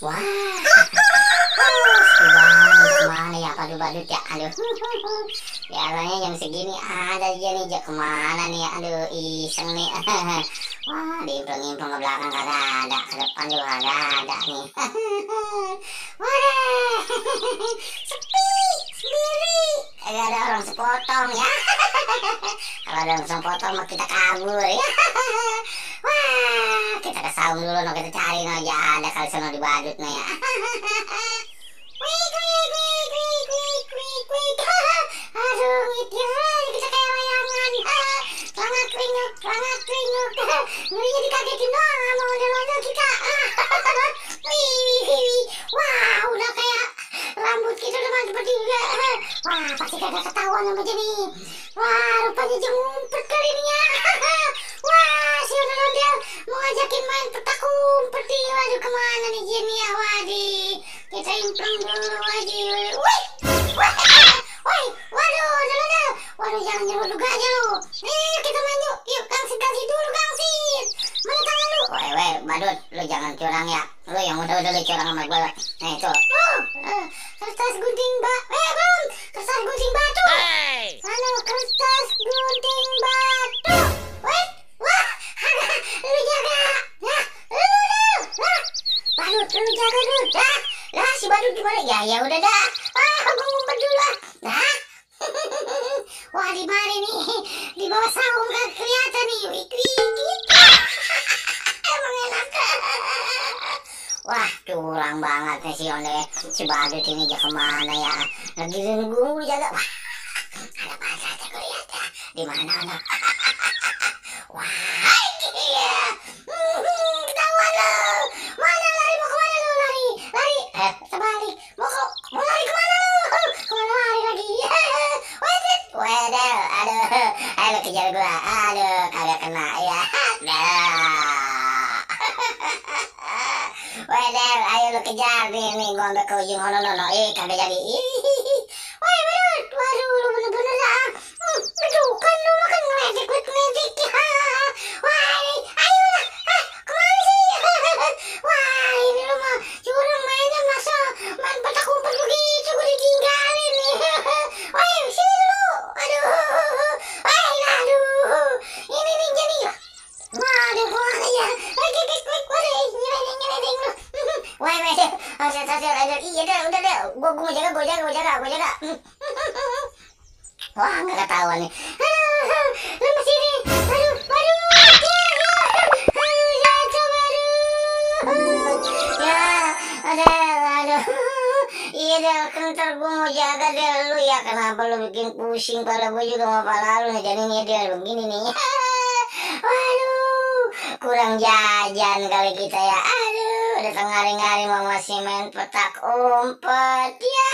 Wah, sepi banget kemana ya badut-badut ya, aduh. Biasanya jam segini ada aja nih, jak kemana nih, aduh iseng nih. Wah, diimplong-implong ke belakang kagak ada, ke depan juga kagak ada nih. Waduh, sepi, sendiri, kagak ada orang sepotong ya. Kalau ada orang sepotong mah kita kabur ya. Wah, kita ke saung dulu, no, kita cari no, aja ada kali sono di badut no ya. Wik, wik, wik, wik, wik, wik, wik. Aduh, ngitir aja kita kayak layangan. Selangat keringut, selangat keringut. Ngerinya dikagetin doang sama ondel-ondel kita. Wih, wih, wah, udah kayak rambut kita udah mantep juga. Wah, pasti kagak ketahuan sama Jenny. Wah, rupanya dia ngumpet kali ini ya. Wah, si ondel-ondel mau ngajakin main petak umpet nih. Waduh, kemana nih Jenny ya, waduh. Kita improng dulu aja. Wih, wih, waduh, ondel-ondel. Waduh, jangan nyeruduk aja lu. Kita main yuk. Yuk, gangsit dulu, gangsit. Mana tangan lu? Weh, badut, lu jangan curang ya. Lu yang udah lu curang sama gue. Nih, tuh. Kertas gunting belum. Kertas gunting batu. Mana kertas gunting batu? Weh, wah, lu jaga. Nah, lu. Badut, lu jaga dulu. Lah, si badut gimana? Ya udah dah. Gua ngumpet dulu lah. Nah. Wah, di mana nih? Di bawah saung kan kelihatan nih. Wik. Emang enak. Wah, curang banget nih si badut ini, dia kemana ya? Lagi nunggu jaga. Wah, ada mata aku lihat ya. Di mana ada? Wah, iya. Ketahuan lo. Mana lari, mau kemana lo? Lari. Terbalik. Mau lari kemana lo? Kemana lari lagi? Wedel, aduh, kejar gua. Aduh, kagak kena ya. Wedel, ayo lu kejar nih, gua sampai ke ujung no. Kagak jadi. Woi, badut, waduh, lu bener-bener dah. Aduh, kan lu kan ngeledek ya. Wah, ayo lah, kemana sih? Wah, ini lu mah curang mainnya, masa main petak umpet begitu, gua ditinggalin nih. Woi, sini lu, aduh, ini nih jadi. Waduh, kemana ya? Waduh, nyeleding lu. Woi, aduh, iya dah, udah deh, gua mau jaga. Wah, nggak ketahuan nih. Lu masih ini. Ya, aduh. Iya deh, ntar gua mau jaga deh lu ya. Kenapa lu bikin pusing pada gua juga mau pala lu nih. Jadi nih dia begini nih. Waduh, kurang jajan kali kita ya. Aduh, udah tengah hari mau masih main petak umpet. Ya.